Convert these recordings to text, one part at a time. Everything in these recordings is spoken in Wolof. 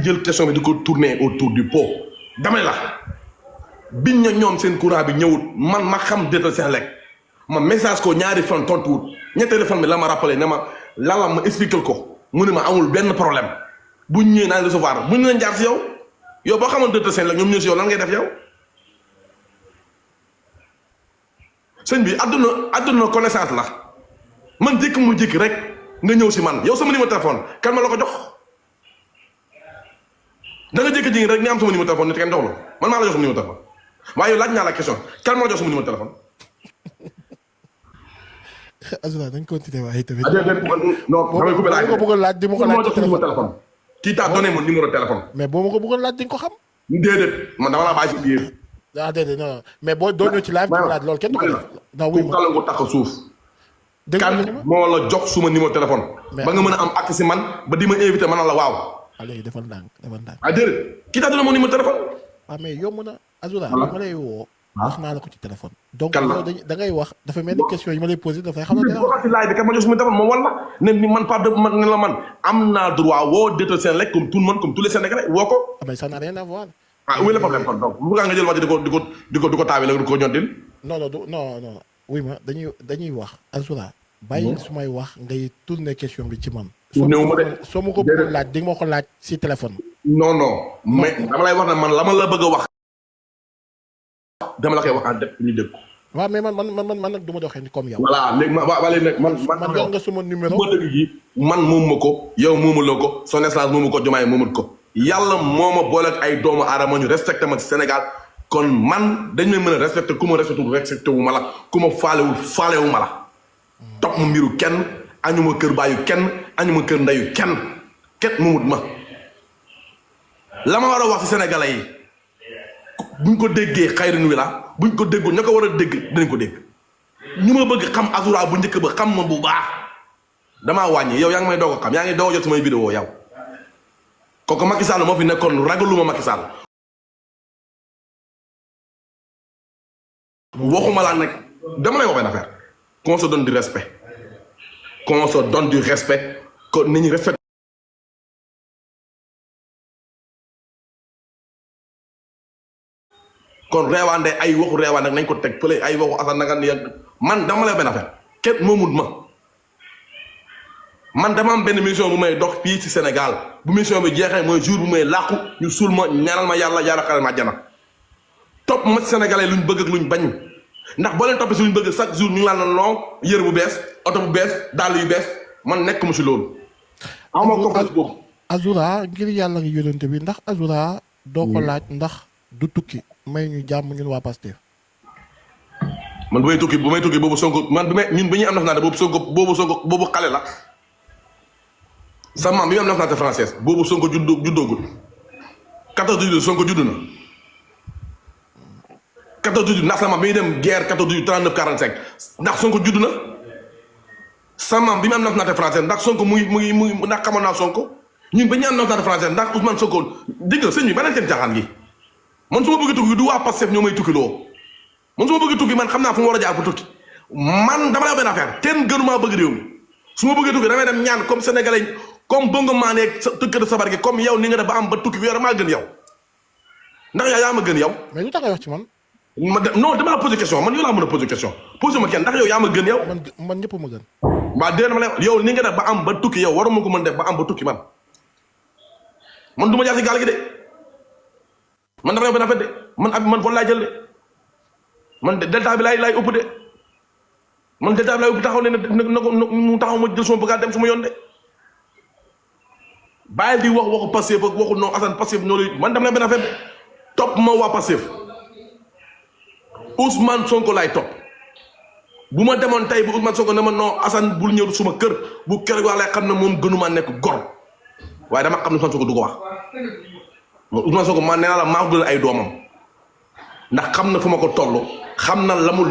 jël question bi di ko tourner autour du pot damay la biñ na ñoom seen courant bi ñëwut man ma xam déetal seen lekk ma message ko ñaari fan tontuwut ñetteelu fan bi la ma rappelé ne ma lala ma expliqué ko mu ne ma amul benn problème buñ ñëwee naa recevoir buñ leen jaar si yow boo xamoon déetal seen lekk ñoom ñëw si yow lan ngay def yow sëñ bi àdduna connaissance la man jékki mu jékki rek nga ñëw si man yow sama numéro téléphone kan ma la ko jox da nga jékki-jékki rek ni am sama numéro téléphone nit kenn jox la man maa la jox sama numéro téléphone waaye yow laaj naa la question kan ma la jox sama numéro téléphone. Azoura dañ continuer waaye tamit. non damay coupé laaj boo ma ko bëggoon laaj di ma ko laaj ci téléphone. kii t'a donné mon numéro téléphone. mais boo ma ko bëggoon laaj di nga ko xam. déedéet man dama la bàyyi si biir. déedéet non mais boo doo ñëw ci live di laaj loolu kenn du ko def. non wuy ma ku ko tax a suuf. dégg kan moo la jox suma numéro téléphone. mais ba nga mën a am accès si man ba di ma invité ma ne la waaw. léegi defal ndànk defal ndànk. déedéet kii t'a donné mon numéro téléphone. mais yomb na Azoura ma lay woo. wax naa la ko ci téléphone. donc yow da ngay wax dafa mel ni question yi ma lay posé dafay xam ne. waxati laaj bi kan ma jox suma téléphone moom wala ne ni man Pape man ne la man am naa droit woo déetal seen lekk comme tout le monde comme tous les Sénégalais woo ko. mais ça n'a rien à voir. où est le problème kon donc bu nga jël wax di ko taawee la di ko ñoddil. non oui ma dañuy wax Azoura. bàyyi su may wax ngay tourner question bi ci man. néew ma de soo ma ko bëggoon laaj di nga ma ko laaj si téléphone. non mais dama lay wax ne man la ma la bëgg a wax. dama la koy wax en def ñu dégg ko. waaw mais man nag du ma doxee ni comme yow. voilà léegi léegi nag man yor nga sama numéro. ma dëgg gi man moom ma ko yow moomuloo ko son excellence moomu ko Diomaye moomut ko. yàlla moo ma boole ak ay doomu aadama ñu respecté ma ci Sénégal kon man dañ may mën a respecté ku ma respecté wu ma la ku ma faalewu ma la. topp ma mbiru kenn añu ma kër baayu kenn añu ma kër ndeyu kenn moomut ma. la ma war a wax ci sénégalais yi buñ ko déggee xayrun wi la buñ ko déggul ña ko war a dégg dinañ ko dégg ñu ma bëgg xam Azoura bu njëkk ba xam ma bu baax damaa wàññi yow yaa ngi may doog a xam yaa ngi doog a jot samay vidéo yow kooku Macky Sall moo fi nekkoon ragaluma Macky Sall waxuma laa nag dama lay wax benn affaire qu'on se donne du respect que nit ñi respect kon reewaande ay waxu reewaande nañ ko teg fële ay waxu Assane nanga ni man dama lay benn affaire kenn moomut ma man dama am benn mission bu may dox fii ci Sénégal bu mission bi jeexee mooy jour bu may làqu ñu suul ma ñaanal ma yàlla xaral ma àjjana topp ma Sénégalais luñ bëgg ak luñ bañ ndax boo leen toppee si luñ bëgg chaque jour ñu naan la non yër bu bees oto bu bees dàll yu bees man nekk mu si loolu. ama complexe boobu. Azoura ngir yàlla ngi yónnante bi ndax Azoura doo ko laaj ndax du tukki may ñu jàmm ñun waa Pastef. man bu may tukki boobu Sonko man ñun bi ñuy am nationalité boobu Sonko xale la. sa maam bi ñu am nationalité française boobu Sonko juddoogul 14 juillet Sonko judd na 14 juillet ndax sa maam bi ñu dem guerre 14 juillet 39 45 ndax Sonko judd na sa maam bi mu am nationalité française ndax Sonko mu ngi ndax xamoon naa Sonko ñun ba ñu am nationalité française ndax Ousmane Sonko dégg nga sëñ bi ba leen seen caaxaan gi man su ma bëgg tukki du waa Pastef ñoo may tukki loo man su ma bëgg tukki man xam naa fu mu war a jaar pour tukki man dama lay wax benn affaire kenn gënumaa bëgg réew mi su ma bëggee tukki damay dem ñaan comme sénégalais comme bongo maaneeg tëkkër sabar gi comme yow ni nga def ba am ba tukki weer maa gën yow ndax yaa ma gën yow. mais lu tax nga wax ci man. non dama la posé question man yow laa mën a posé question posé ma kenn ndax yow yaa ma gën yow. man ñëpp ma gën. waaw déedéet ma lay yow ni nga def ba am ba tukki yow waruma ko mën def ba am ba tukki man du ma jaar si gaal gi de man dama lay benn affaire de man vol laay jël de man delta bi laay ëpp de man delta bi laay ëpp taxaw ne mu taxaw ma jël suma bëggaat dem suma yoon de. bàyyil di waxu Pastef ak waxu non Assane Pastef ñoo lay man dama lay benn affaire topp ma waa Pastef Ousmane Sonko laay topp bu ma demoon tey bu Ousmane Sonko ne ma non Assane bul ñëw suma kër bu kër waa lay xam ne moom gënumaa nekk gor waaye dama xam ne Ousmane Sonko du ko wax moom Ousmane Sonko man nee naa la maa ko ay doomam ndax xam na fu ma ko toll xam na la mu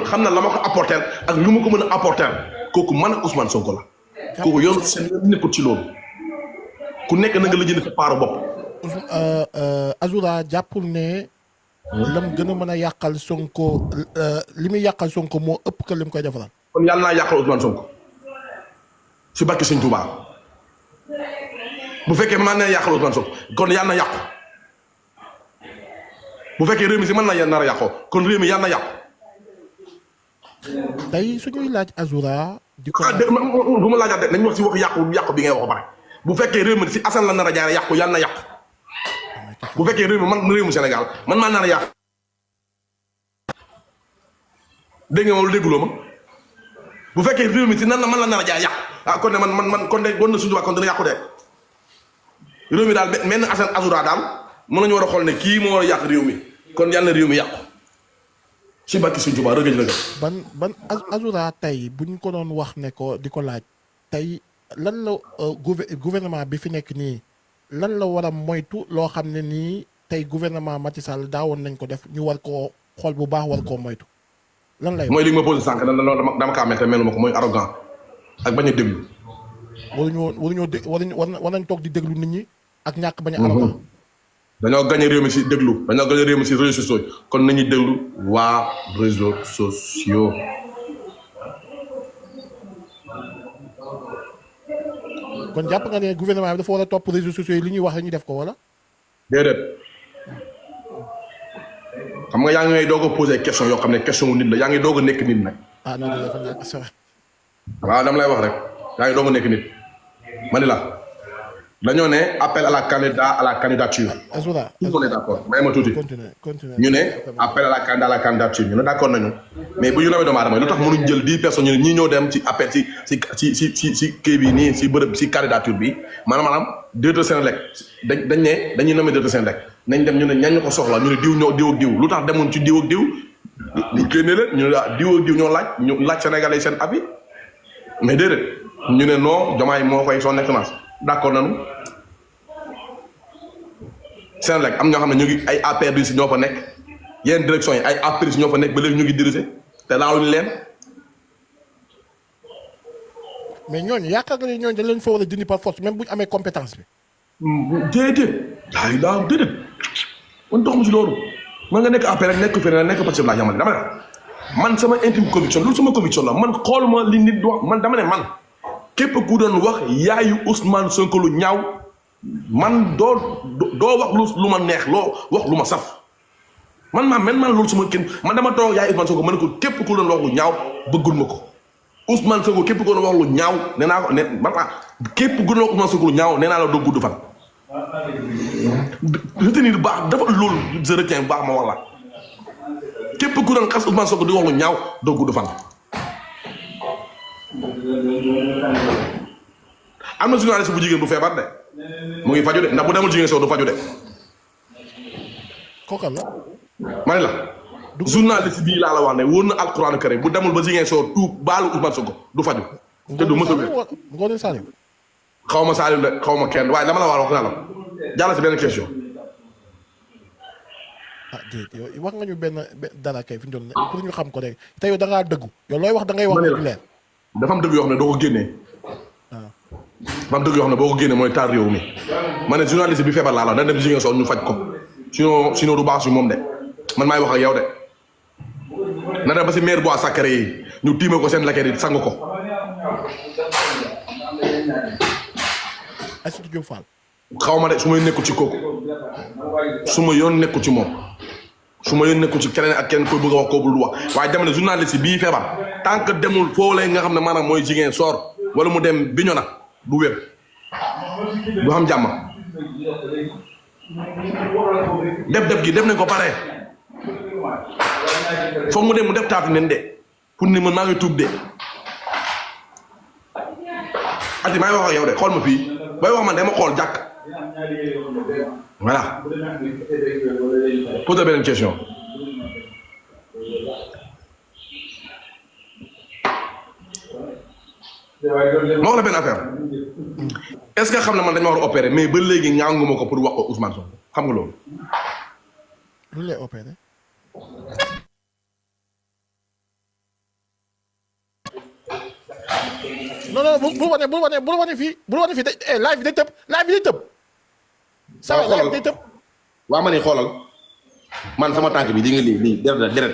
xam na la ma ko apporter ak lu ma ko mën a apporter kooku man ak Ousmane Sonko la kooku yoon seen nekkul ci loolu ku nekk na nga la jënd sa paaru bopp. Azoura jàppul ne. lam gën a mën a yàqal Sonko li muy yàqal Sonko moo ëpp que li mu koy defaral. kon yàlla naa yàqal Ousmane Sonko si barke Sëñ Tuubaa bu fekkee mën na yàqal Ousmane Sonko kon yàlla na yàqu bu fekkee réew mi si mën na nar a yàqoo kon réew mi yàlla na yàqu. tey suñuy laaj Azoura. di ko bu ma laajaat nañu wax si wax yàqu bi ngay wax ba pare bu fekkee réew mi si Assane la nar a jaare yàqu yàlla na yàqu bu fekkee réew mi man réew mi Sénégal man maa nar a yàqu. dégg nga wala dégguloo ma bu fekkee réew mi si nan la man la nar a jaare yàqu ah kon ne man kon de war na suñu waa kon dina yàqu de réew mi daal mel na Assane Azoura daal mën nañu war a xool ne kii moo war a yàq réew mi kon yàlla na réew mi yàqu. ci bàkki suñ Tuubaa rëgëj la ban Azoura tey buñ ko doon wax ne ko di ko laaj tey lan la gouvernement bi fi nekk nii lan la war a moytu loo xam ne nii tey gouvernement Macky Sall daawoon nañ ko def ñu war koo xool bu baax war koo moytu lan lay. mooy li nga ma posé sànq dama kaa mel te melu ma ko mooy arrogant ak bañ a déglu. war nañ toog di déglu nit ñi ak ñàkk bañ a arrogant. dañoo gagné réew mi si déglu dañoo gagné réew mi si réseaux sociaux kon nañuy déglu waa réseaux sociaux. kon jàpp nga ne gouvernement bi dafa war a topp réseaux sociaux yi li ñuy wax rek ñu def ko wala. déedéet xam nga yaa ngi doog a posé question yoo xam ne question wu nit la yaa ngi doog a nekk nit nag. ah non dafa nekk ça. waaw dama lay wax rek yaa ngi doog a nekk nit ma ni la. dañoo ne appel à la candidature. Azoura on est d'accord may ma tuuti. ñu ne appel à la candidature ñu ne d'accord nañu mais bu ñu nawee doomu aadama lu tax mënuñ jël 10 personnes ñu ne ñii ñoo dem ci appel ci kii bi nii si bërëb si candidature bi maanaam directeur Senelec dañ ne dañuy nommer directeur Senelec nañ dem ñu ne ñañ ñu ko soxla ñu ne diw ak diw lu tax demoon ci diw ak diw ñu génne leen ñu ne diw ak diw ñoo laaj Sénégalais seen avis mais déedéet ñu ne non Diomaye moo koy son excellence d'accord nañu Senelec am ñoo xam ne ñu ngi ay APR si ñoo fa nekk yenn direction yi ay APR si ñoo fa nekk ba léegi ñu ngi diriger te laaluñu leen. mais ñooñu yaakaar nga ne ñooñu dañ leen fa war a dindi par force même bu ñu amee compétence bi. déedéet déedéet man dox ma si loolu man nga nekk APR rek nekk feneen nekk Pastef laa jamono dama ne man sama intime conviction loolu sama conviction la man xooluma li nit di wax man dama ne man. képp ku doon wax yaayu Ousmane Sonko lu ñaaw man doo wax lu ma neex loo wax lu ma saf man loolu suma kenn man dama toog yaayu Ousmane Sonko ma ne ko képp ku doon wax lu ñaaw bëggul ma ko Ousmane Sonko képp ku doon wax lu ñaaw nee naa ko képp ku doon wax Ousmane Sonko lu ñaaw nee naa la doo gudd fan. retenir baax dafa loolu je retiens baax ma wax la képp ku doon xas Ousmane Sonko di wax lu ñaaw doo gudd fan. am na journaliste bu jigéen bu feebar de mu ngi faju de ndax bu demul jigéen soo du faju de. kooka la. ma ne la. journaliste bii laa la wax ne wóor na alxuraan karim bu demul ba jigéen soo tuub baalu Ousmane Sonko du faju. te du mës a wér. Ngoné Saliou. xaw ma Saliou de xaw ma kenn waaye dama la wax na la jàll si benn question. ah déedéet yow wax nga ñu benn dara kay fi ñu doon pour ñu xam ko rek te yow da ngaa dëggu yow looy wax da ngay wax lu leer. dafa am dëgg yoo xam ne doo ko génnee. dafa am dëgg yoo xam ne boo ko génnee mooy taal réew mi ma ne journaliste bi feebar laa la na dem jigéen soon ñu faj ko sinon du baax si moom de man maay wax ak yow de na dem ba si maire bois sacré yi ñu tiime ko seen lakkee di sang ko. Aïssatou Diop Fall. xaw ma de su ma nekkul ci kooku su ma yoon nekkul ci moom su ma yoon nekkul ci keneen ak keneen koy bëgg a wax koo bul wax waaye dama ne journaliste bii feebar tant que demul foo lay nga xam ne maanaam mooy jigéen soor wala mu dem Bignona du wér du xam jàmm def gi def nañ ko pare foog mu dem mu def taatu nen de pour ni man maa ngi tuub de ati maa ngi wax ak yow de xool ma fii booy wax man dama xool jàkk voilà posez beneen question. ma wax la benn affaire est-ce que xam ne man dañ ma war a opérer mais ba léegi ñaangu ma ko pour wax ko Ousmane Sonko xam nga loolu. lu lay opérer. non non bul wane fii live bi day tëb. waaw xoolal day tëb. waaw ma ne xoolal man sama tànk bi di nga lii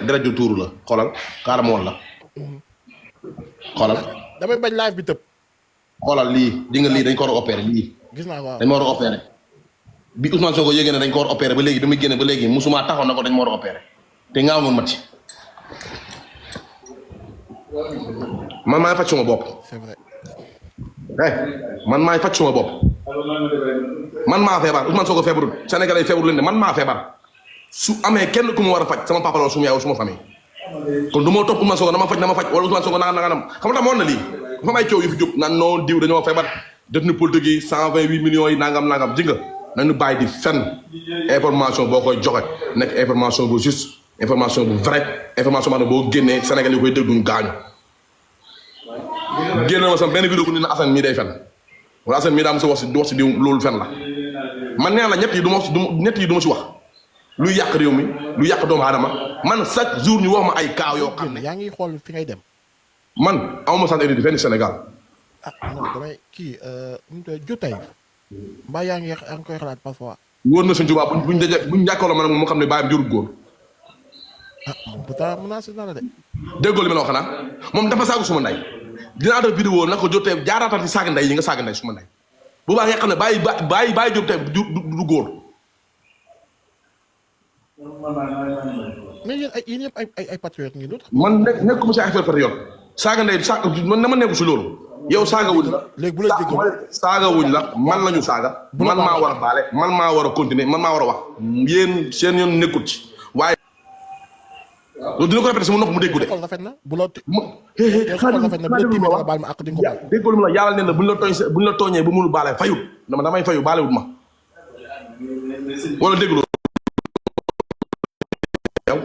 deret ju tuuru la xoolal kaara mool la xoolal. damay bañ live bi tëb. xoolal lii di nga lii dañ ko war a opérer lii gis naa ko dañ ma war a opéré bi Ousmane Sonko yëgee ne dañ ko war a opéré ba léegi bi muy génne ba léegi musuma taxaw na ko dañ ma war a opéré te nga amoon mat ci. man maay faj suma bopp. c'est vrai. man maay faj suma bopp. man maa feebar Ousmane Sonko feebarul Sénégalais feebarul leen de man maa feebar su amee kenn ku mu war a faj sama papa la suma yaay suma famille kon du ma topp Ousmane Sonko dama faj wala Ousmane Sonko nangam xam nga moon na lii dafa am ay coow yu fi jóg naan noonu diw dañoo feebar détenu politique yi 128 millions yi nangam ji nga nañu bàyyi di fenn information boo koy joxe nekk information bu juste information bu vrai information maanaam boo génnee Sénégal yi koy dégg duñ gaañu génn ma sama benn vidéo ku ni na Assane mii day fen wala Assane mii daa am si wax si diw loolu fen la man nee la ñett yi du ma si wax luy yàq réew mi lu yàq doomu aadama man chaque jour ñu wax ma ay kaaw yoo xam ne yaa ngi xool fi ngay dem. man amuma sant di fenn Sénégal. non damay kii jotay mbaa yaa ngi koy xalaat parfois. wóor na suñ tubaab buñ jàkkaarloo man moo xam ne bàyyam jurul góor. moom pourtant menacé na la de. déggoo li ma la wax xanaa moom dafa saagu suma ndey dinaa def vidéo na ko jotee jaaraatal ci saaga ndey yi nga saaga ndey suma ndey bu baax nga xam ne bàyyi jotee du góor. mais yéen yëpp ay patriote ngi lu tax. man nekkuma si affaire patriote saaga ndey man dama nekku si loolu yow saaga wuñ la. léegi bu la jégalu saaga wuñ la man la ñu saaga. man maa war a baale man maa war a continuer man maa war a wax. yéen seen yoon nekkut ci waaye. loolu dina ko répété sama nopp mu déggu de. xool rafet na bu la xool rafet na bu la tiimee nga baal ma ak di nga ko baal. déggoo lu ma la yàlla ne la buñ la tooñee bu mënul baale fayut damay fayu baale wut ma wala dégg loolu yow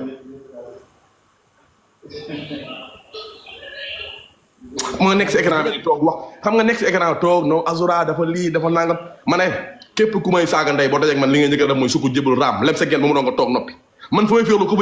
xam nga nekk si écran bi toog wax xam nga nekk si écran toog non Azura dafa lii dafa nangam ma ne képp ku may saaga ndey boo dajeeg man li nga njëkk a def mooy sukk jébbalu raam lem sa gel ba mu doon nga toog noppi man fa may féexlu ko ba